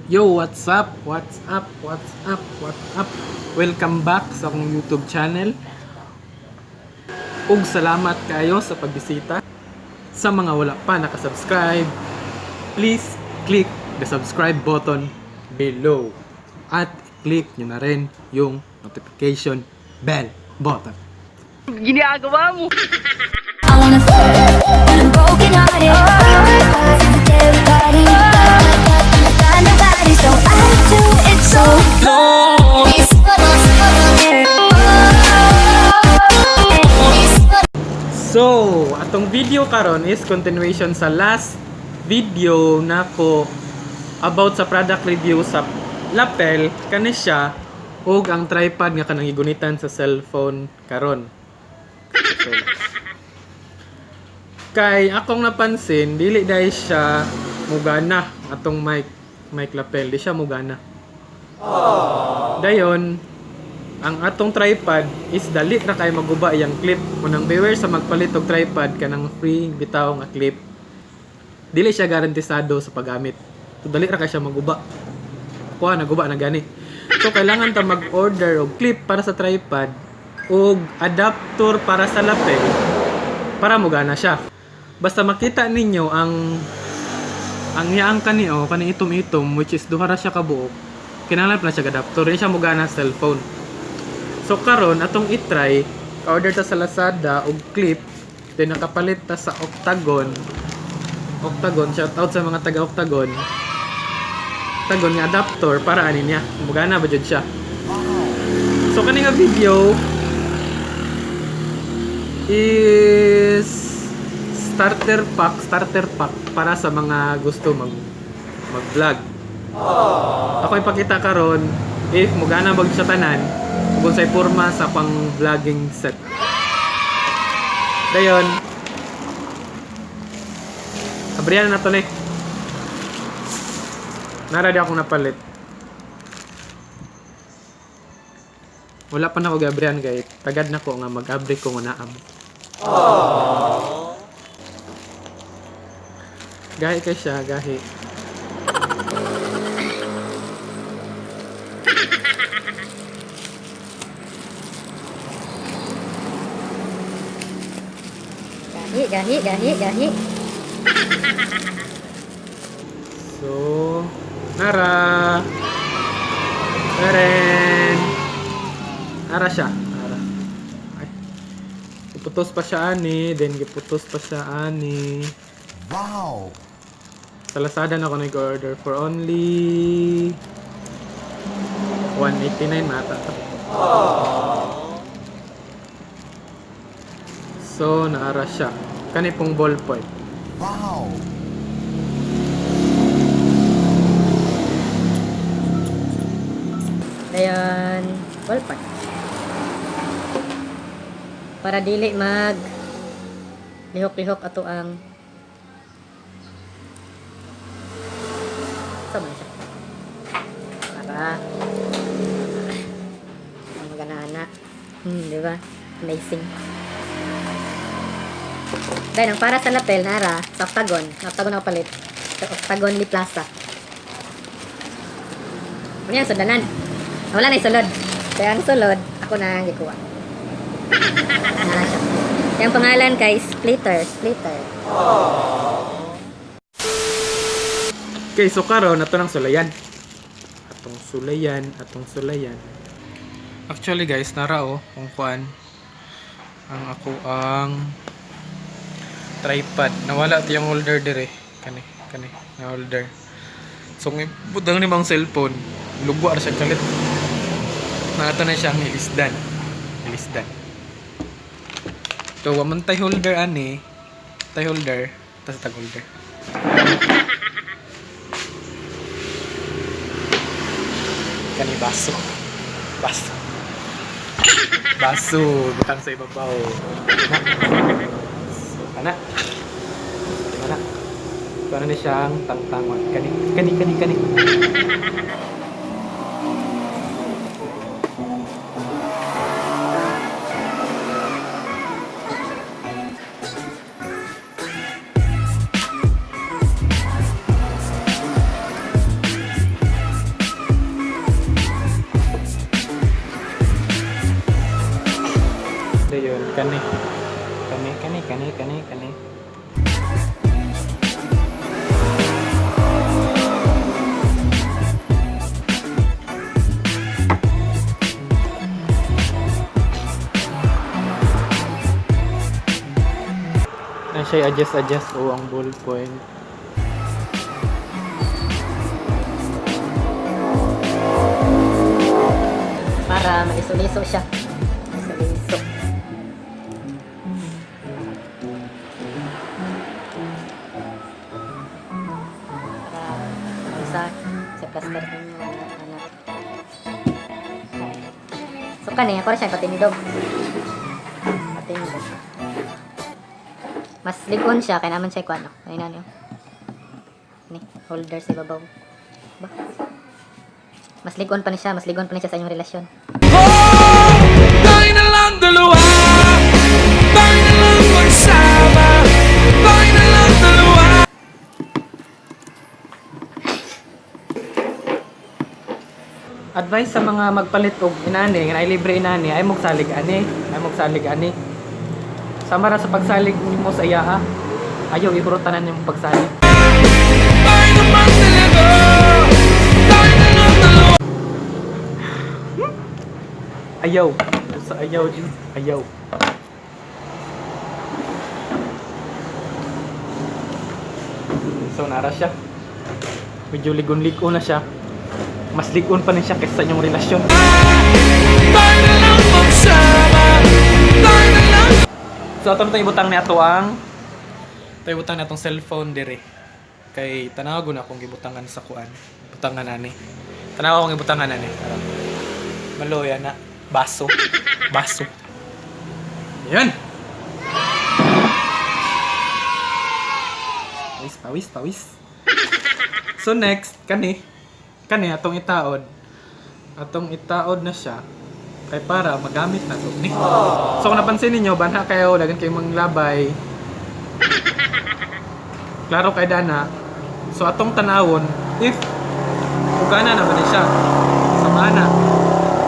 Yo, what's up? What's up? What's up? What's up? Welcome back sa akong YouTube channel. Ug salamat kayo sa pagbisita. Sa mga wala pa nakasubscribe, please click the subscribe button below. At click nyo na rin yung notification bell button. I wanna when I'm broken hearted. Everybody, got nobody, so I do it so long. So, atong video karon is continuation sa last video nako about sa product review sa lapel kani siya ug ang tripod nga kanang gigunitan sa cellphone karon. So, kay akong napansin dili dai siya mugana atong mic lapel, di siya mugana. Dayon, ang atong tripod is dali ra kay maguba iyang clip. Munang beware sa magpalit og tripod kanang free bitaw nga clip. Dili siya garantisado sa paggamit. So dali ra kay siya maguba. Kuha naguba na gani. So kailangan ta mag-order og clip para sa tripod og adapter para sa lapel para mugana siya. Basta makita ninyo ang yaang kani o kani itom-itom, which is duha ra siya ka buok, kinahanglan pa na siya adapter, di siya mugana sa cellphone. So karon atong i-try, order ta sa Lazada og clip, then nakapalit ta sa Octagon. Octagon, shout out sa mga taga Octagon. Octagon nga adapter para ani niya. Mugana ba jud siya? So kani nga video is starter pack para sa mga gusto mag-vlog. Ako ipakita karon if mugana bag siya tanan ug unsay porma sa pang vlogging set. Dayon. Abrihan na to ni. Nara di akong napalit. Wala pa na ko gabrihan kay tagad na ko nga mag-abri ko nga naam. Gahi kay siya, gahi. Gahi, gahi, gahi, gahi. So, nara. Meren. Nara siya. Nara. Ay. Giputos pa siya ani, then giputos pa siya ani. Wow! Sa Lazada na ako nag-order for only 189 mata. So, naara siya. Kani pong ballpoint. Wow! Dayon, ballpark. Para dili mag lihok-lihok ato ang sa man siya. Para ang magana. Di ba? Amazing. Dahil ang para sa lapel, nara, sa Octagon. Sa Octagon ako palit. Sa Octagon ni Plaza. Ano yan, sundanan? Wala na yung sulod. Kaya ang sulod, ako na ang gikuha. Nara siya. Yung pangalan kay Splitter. Splitter. Okay, so karon ato nang sulayan. Atong sulayan, atong sulayan. Actually guys, nara oh, kung kuan ang ako ang tripod. Nawala to yung holder dire. Kani, kani, na holder. So kung ibutang ni bang cellphone, lugwa ra siya kalit. Nato na siyang ilisdan. Ilisdan. So, wa man tay holder ani. Tay holder, tas tag holder. Kani baso. Baso. Baso. Butang sa ibabaw. Na. So, kana. Di ba na? Para na siyang tangtangon. Kani, kani, kani, kani. siya adjust adjust o ang ballpoint. Para maisuliso siya. Maisuliso. Para sa plaster ninyo anak. So kani ako ra siya patindog. Patindog. Mas ligon siya kay naman siya kuan no. Ayun na niyo. Ni holder sa ibabaw. Ba? Mas ligon pa ni siya, mas ligon pa ni siya sa inyong relasyon. Tayo na lang dalawa. Tayo na lang magsama. Tayo na lang dalawa. Advice sa mga magpalit og inani, nga naay libre inani, ay magsalig ani, ay magsalig ani. Sama ra sa pagsalig nimo sa iya ha. Ayaw ihurot tanan yung pagsalig. Tayo naman talaga. Tayo na lang dalawa. Ayaw. Sa ayaw jud, ayaw. So nara siya. Medyo ligon-ligon na siya. Mas ligon pa ni siya kaysa sa inyong relasyon. Tayo na lang magsama. Tayo na lang. So ato na ibutang ni ato ang ato ibutang ni atong cellphone dire. Kay tanaw na akong gibutangan sa kuan. Butangan ani. Tanaw akong gibutangan ani. Aron. Maloya na. Baso. Baso. Yan. Pawis, pawis, pawis. So next, kani. Kani atong itaod. Atong itaod na siya kay para magamit na to ni. So kung napansin ninyo, banha kayo, dagan kayo manglabay. Klaro kay dana. So atong tanawon, if ugana naman ni siya, sama na,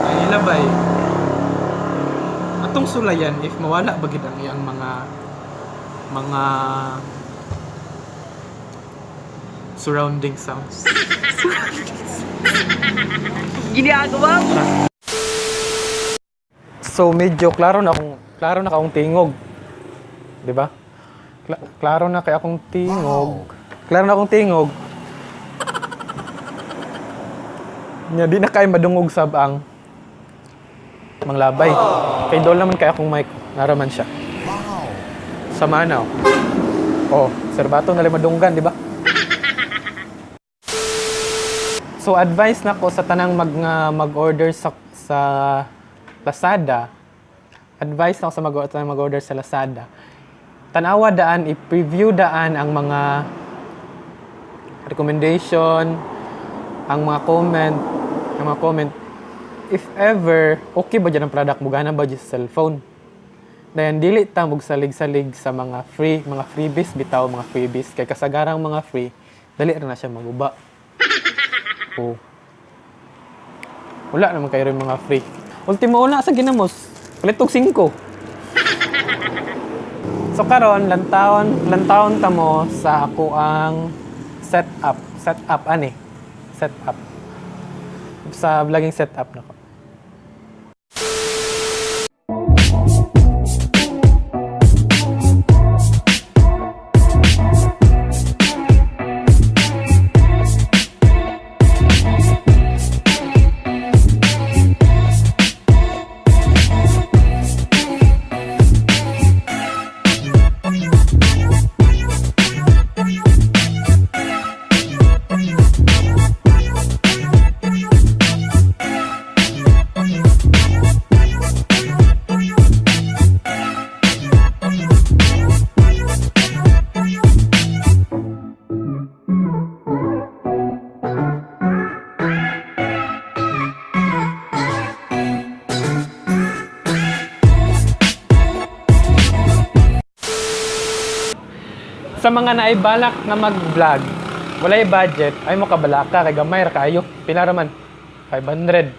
ay ilabay. Atong sulayan, if mawala ba gid ang iyang mga surrounding sounds. Ginagawa mo? So medyo klaro na akong tingog. 'Di ba? Klaro na kay akong tingog. Klaro na akong tingog. Nya di na kay madungog sab ang manglabay. Kay dol naman kay akong mic, naraman siya. Wow. Sama na. Oh, oh serbato na lang madunggan, di ba? So advice nako sa tanang nga mag-order sa Lazada. Advice nako sa tanang mag-order sa Lazada. Tanawa daan, i-preview daan ang mga recommendation, ang mga comment, ang mga comment. If ever, okay ba dyan ang product mo? Gana ba dyan sa cellphone? Dayan dili ta og salig-salig sa mga free, mga freebies bitaw mga freebies kay kasagarang mga free, dali ra na siya maguba. Oh. Wala naman kayo rin mga free. Ultimo una sa ginamos, palit og 5. So karon lantawon lantawon ta mo sa ako ang setup, setup ani. Setup. Sa vlogging setup nako. Sa mga naibalak nga mag-vlog, walay budget, ay mo kabalaka kay gamay ra kaayo. Pila ra man? 500.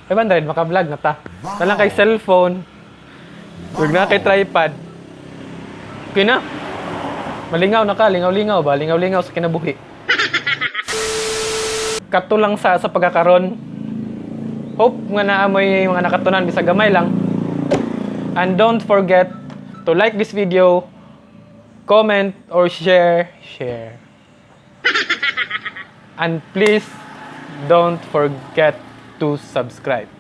500 maka-vlog na ta. Wow. Talang kay cellphone. Wag na kay tripod. Okay na. Malingaw na ka, lingaw-lingaw ba? Lingaw-lingaw sa kinabuhi. Katulang sa pagkakaron. Hope nga naamoy mga nakatunan bisag gamay lang. And don't forget to like this video, Comment or share, share. And please don't forget to subscribe.